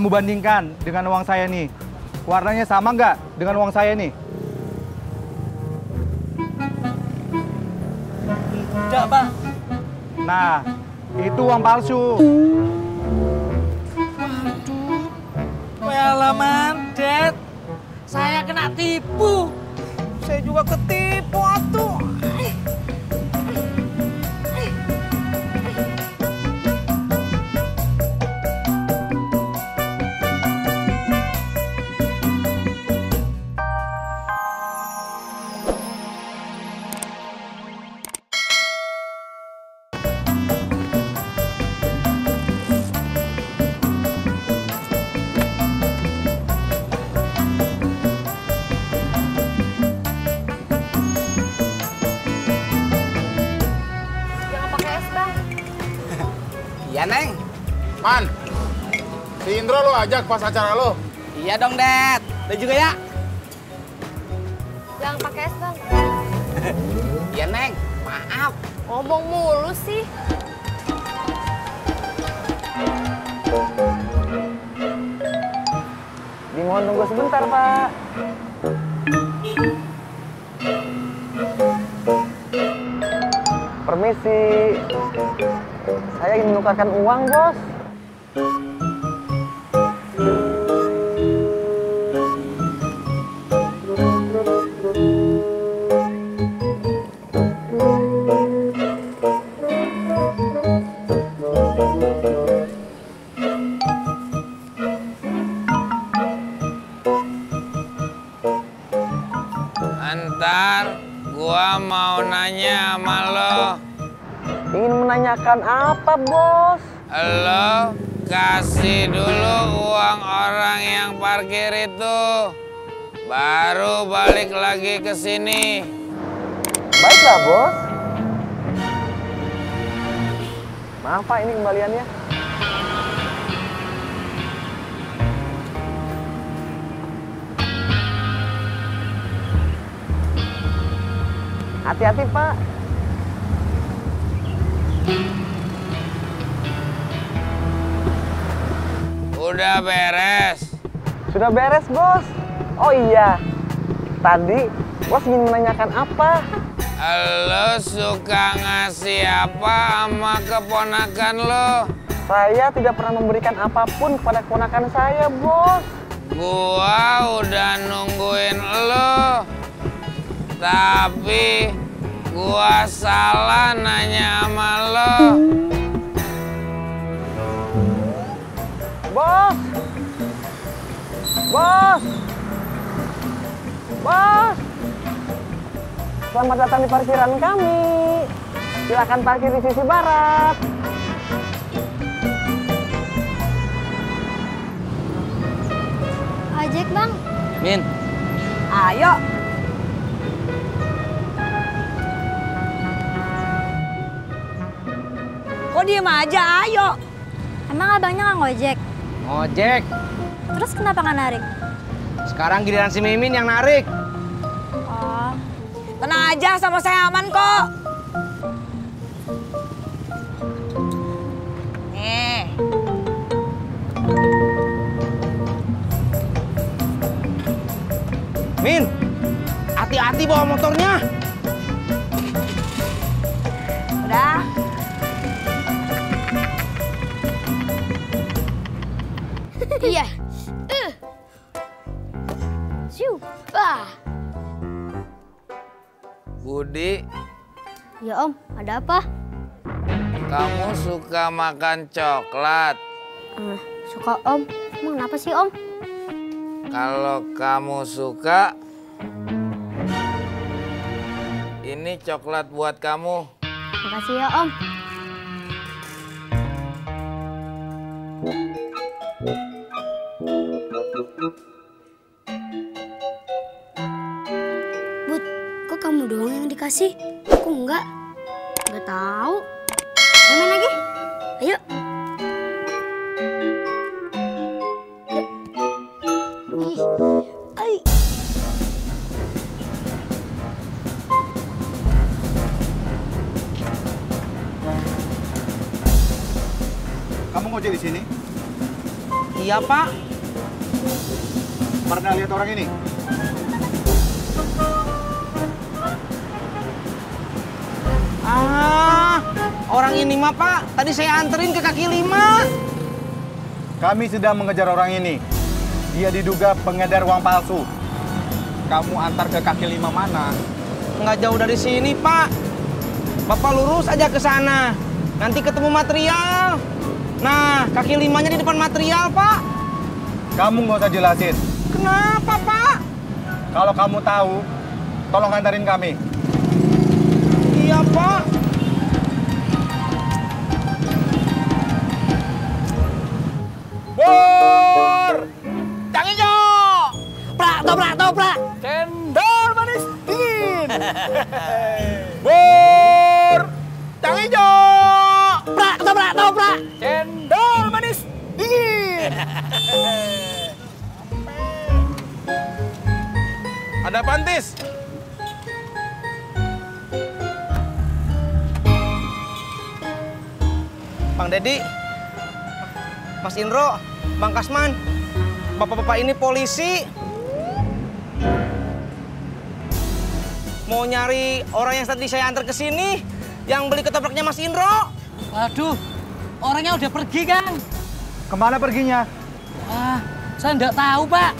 kamu bandingkan dengan uang saya nih. Warnanya sama nggak dengan uang saya nih? Tidak, Bang. Nah, itu uang palsu. Waduh. Pengalaman, Dad. Saya kena tipu. Saya juga ketipu, atuh. Iya, Neng. Man, si Indro lo ajak pas acara lo. Iya dong, Dad. Lo juga ya? Jangan pakai es, Bang. Iya, Neng. Maaf. Ngomong mulu sih. Dimohon tunggu sebentar, Pak. Permisi. Saya ingin menukarkan uang, Bos. Ntar gua mau nanya sama lo. Ingin menanyakan apa, Bos? Lo kasih dulu uang orang yang parkir itu. Baru balik lagi ke sini. Baiklah, Bos. Maaf, Pak, ini kembaliannya. Hati-hati, Pak. Udah beres. Sudah beres, Bos. Oh iya, tadi Bos ingin menanyakan apa? Lo suka ngasih apa sama keponakan lo? Saya tidak pernah memberikan apapun kepada keponakan saya, Bos. Gua udah nungguin lo. Tapi gua salah nanya sama lo. Bos! Bos! Bos! Selamat datang di parkiran kami. Silakan parkir di sisi barat. Ojek, Bang. Min. Ayo. Kok diem aja, ayo. Emang abangnya nggak ngojek? Ngojek. Terus kenapa nggak narik? Sekarang giliran si Mimin yang narik. Oh. Tenang aja, sama saya aman kok. Nih. Min, hati-hati bawa motornya. Udah. Iya. Siu. Wah. Budi, Ya, Om. Ada apa? kamu suka makan coklat? Suka, Om. Emang kenapa sih, Om? Kalau kamu suka, ini coklat buat kamu. Makasih ya, Om. Bud, kok kamu doang yang dikasih? Aku enggak. Enggak tahu. Main lagi? Ayo. Ay. Kamu ngojek di sini? Iya, Pak. Pernah lihat orang ini? Orang ini mah, Pak. Tadi saya anterin ke kaki lima. Kami sedang mengejar orang ini. Dia diduga pengedar uang palsu. Kamu antar ke kaki lima mana? Nggak jauh dari sini, Pak. Bapak lurus aja ke sana. Nanti ketemu material. Nah, kaki limanya di depan material, Pak. Kamu nggak usah jelasin. Kenapa, Pak? Kalau kamu tahu, tolong antarin kami. Iya, Pak. Bor! Cang Ijo! Toprak! Cendol manis dingin! Bor! Cang Ijo! Toprak! Cendol manis dingin! Ada pantis. Bang Dedi, Mas Indro, Bang Kasman, bapak-bapak ini polisi. Mau nyari orang yang tadi saya antar ke sini, yang beli ketopraknya Mas Indro. Waduh, orangnya udah pergi, Kang. Kemana perginya? Saya nggak tahu, Pak.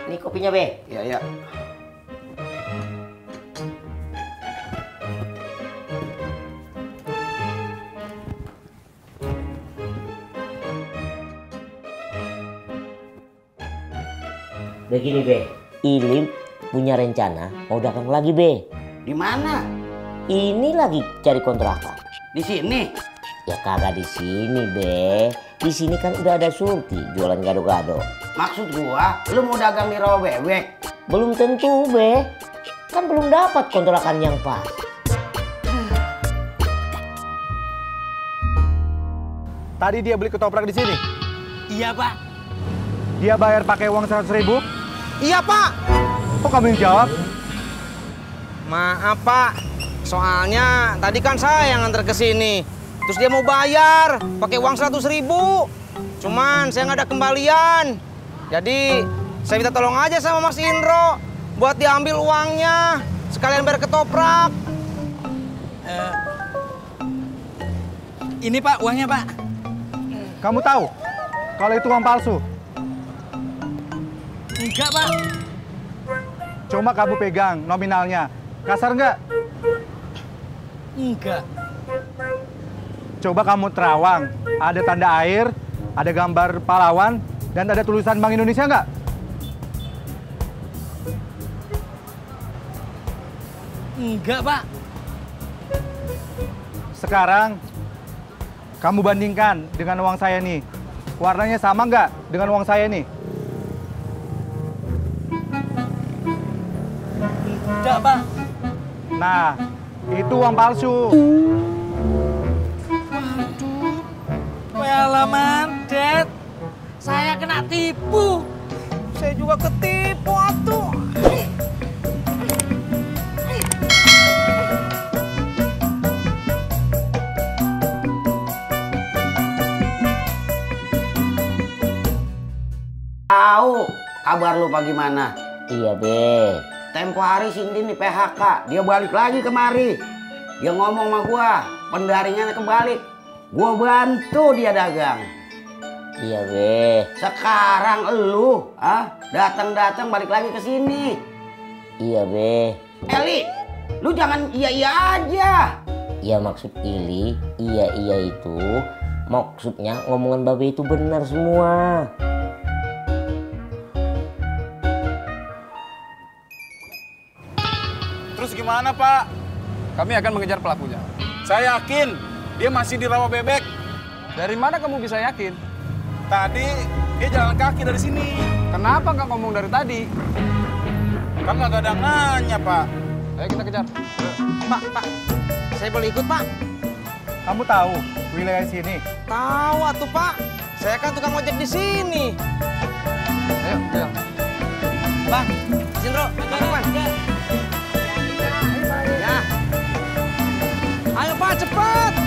Ini kopinya, Be. Iya. Begini, Be. Ilim punya rencana mau dagang lagi, Be. Di mana? Ini lagi cari kontrakan. Di sini. Ya kagak di sini, Be. Di sini kan udah ada Surti jualan gado-gado. Maksud gua, lu mau dagang di rawa bebek? Belum tentu, Be. Kan belum dapat kontrakan yang pas. Tadi dia beli ketoprak di sini. Iya, Pak. Dia bayar pakai uang 100.000. Iya, Pak. Kok kamu yang jawab? Maaf, Pak. Soalnya tadi kan saya yang antar ke sini. Terus dia mau bayar pakai uang 100.000. Cuman saya nggak ada kembalian. Jadi saya minta tolong aja sama Mas Indro buat diambil uangnya. Sekalian bayar ketoprak. Ini, Pak, uangnya, Pak. Kamu tahu kalau itu uang palsu? Enggak, Pak. Cuma kamu pegang nominalnya. Kasar nggak? Enggak. Coba kamu terawang. Ada tanda air, ada gambar pahlawan, dan ada tulisan Bank Indonesia nggak? Enggak, Pak. Sekarang kamu bandingkan dengan uang saya nih. Warnanya sama nggak dengan uang saya nih? Enggak, Pak. Nah, itu uang palsu. Pengalaman, Dad. Saya kena tipu. Saya juga ketipu, atuh. Tahu kabar lu bagaimana? Iya, Be. Tempo hari Cindy di PHK, dia balik lagi kemari. Dia ngomong sama gua, pendaringannya kebalik. Gua bantu dia dagang. Iya, Be. Sekarang elu, datang-datang balik lagi ke sini. Iya, Be. Eli, lu jangan iya-iya aja. Ya maksud Ili, iya itu maksudnya ngomongan Babe itu benar semua. Terus gimana, Pak? Kami akan mengejar pelakunya. Saya yakin dia masih di rawa bebek. Dari mana kamu bisa yakin? Tadi dia jalan kaki dari sini. Kenapa nggak ngomong dari tadi? Kan nggak ada nanya, Pak. Ayo kita kejar. Pak, saya boleh ikut, Pak? Kamu tahu wilayah sini? Tahu atuh, Pak. Saya kan tukang ojek di sini. Ayo, jalan. Bang, Jindro, Bang Irfan. Ayo Pak, cepat.